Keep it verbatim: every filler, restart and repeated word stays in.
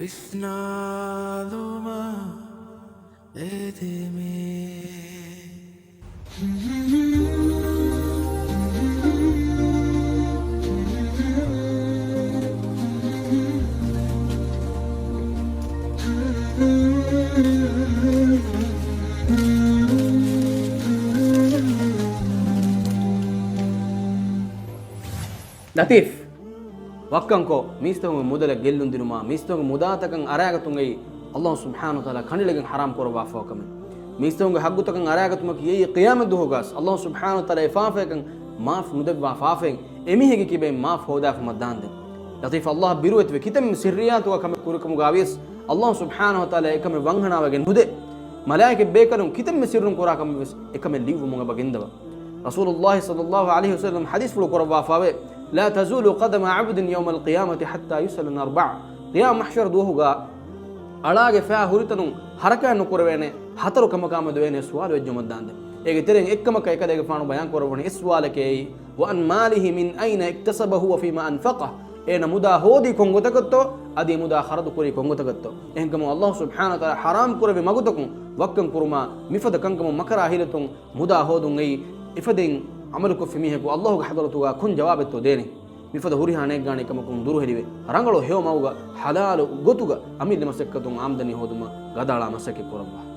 ވިސްނާލުމަށް އެދެމޭ. ލަތީފް، ވައްކަންކޮށް، މީސްތަކުންގެ މުދަލަށް ގެއްލުން ދިނުމާ، މީސްތަކުންގެ މުދާތަކަށް އަރާގަތުން އެއީ އައްލާހު ސުބްޙާނަހު ވަތަޢާލާ ކަނޑައެޅިގެން ޙަރާމް ކުރައްވާފައިވާ ކަމެއް. މީސްތަކުންގެ ޙައްޤުތަކަށް އަރާގަތުމަކީ އެއީ ޤިޔާމަތް ދުވަހުގަސް އައްލާހު ސުބްޙާނަހު ވަތަޢާލާ އެ ފާފަޔަކަށް މާފް ނުދެއްވާފައިވާ ފާފައެއް އެމީހެއްގެ ކިބައިން މާފް ހޯދާފަ މަށް ދާންދެން. ލަތީފް، އައްލާހަށް ބިރުވެތިވެ ކިތަންމެ ސިއްރިއްޔާތުގަ ކަމެއް ކުރިކަމުގަވިޔަސް އައްލާހު ސުބްޙާނަހު ވަތަޢާލާ އެކަމެއް ވަންހަނާވެގެން ނުދޭ. މަލާއިކަތް ބޭކަލުން ކިތަންމެ ސިއްރުން ކުރާ ކަމެއްވެސް އެކަމެއް ލިޔުއްވުމުގަ ބަގެންދަވާ. ރަސޫލުއްލާހި ޞައްލައްލާހު ޢަލައިހި ވަސައްލަމް ޙަދީޘްފުޅު ކުރައްވާފައިވޭ، "لا تزول قدم عبد يوم القيامة حتى يسأل عن أربع." ޤިޔާމަތް މަޙްޝަރު ދުވަހުގަ އަޅާގެ ފައި ހުރިތަނުން ޙަރަކާތް ނުކުރެވޭނެ ހަތަރު ކަމަކާމެދު އޭނަ ސުވާލު ވެއްޖަމަށް ދާންދެން. އޭގެ ތެރެއިން އެއްކަމަކަށް އެކަލޭގެފާނު ބަޔާން ކުރައްވަނީ އެއް ސުވާލެކޭ އެއީ، "وعن ماله من أين اكتسبه وفيما أنفقه." އޭނަ މުދާ ހޯދީ ކޮންގޮތަކަށްތޯ، އަދި މުދާ ޚަރަދު ކުރީ ކޮންގޮތަކަށްތޯ. އެހެންކަމުން އައްލާހު ސުބްޙާނަހު ވަތަޢާލާ ޙަރާމް ކުރެއްވި މަގުތަކުން ވައްކަން ކުރުމާ، މިފަދަ ކަންކަމުން މަކަރާ ހިލަތުން މުދާ ހޯދުން އެއީ، އެފަދައިން ޢަމަލުކޮށްފި މީހަކު އައްލާހުގެ ޙަޟްރަތުގަ ކޮން ޖަވާބެއްތޯ ދޭނެ؟ މިފަދަ ހުރިހާ ނޭއްގާނީ ކަމަކުން ދުރުހެލިވެ، ރަނގަޅު ހެޔޮ މަގުގަ ޙަލާލު ގޮތުގަ އަމިއްލަ މަސައްކަތުން އާމްދަނީ ހޯދުމަށް ގަދައަޅާ މަސައްކަތް ކުރައްވާ.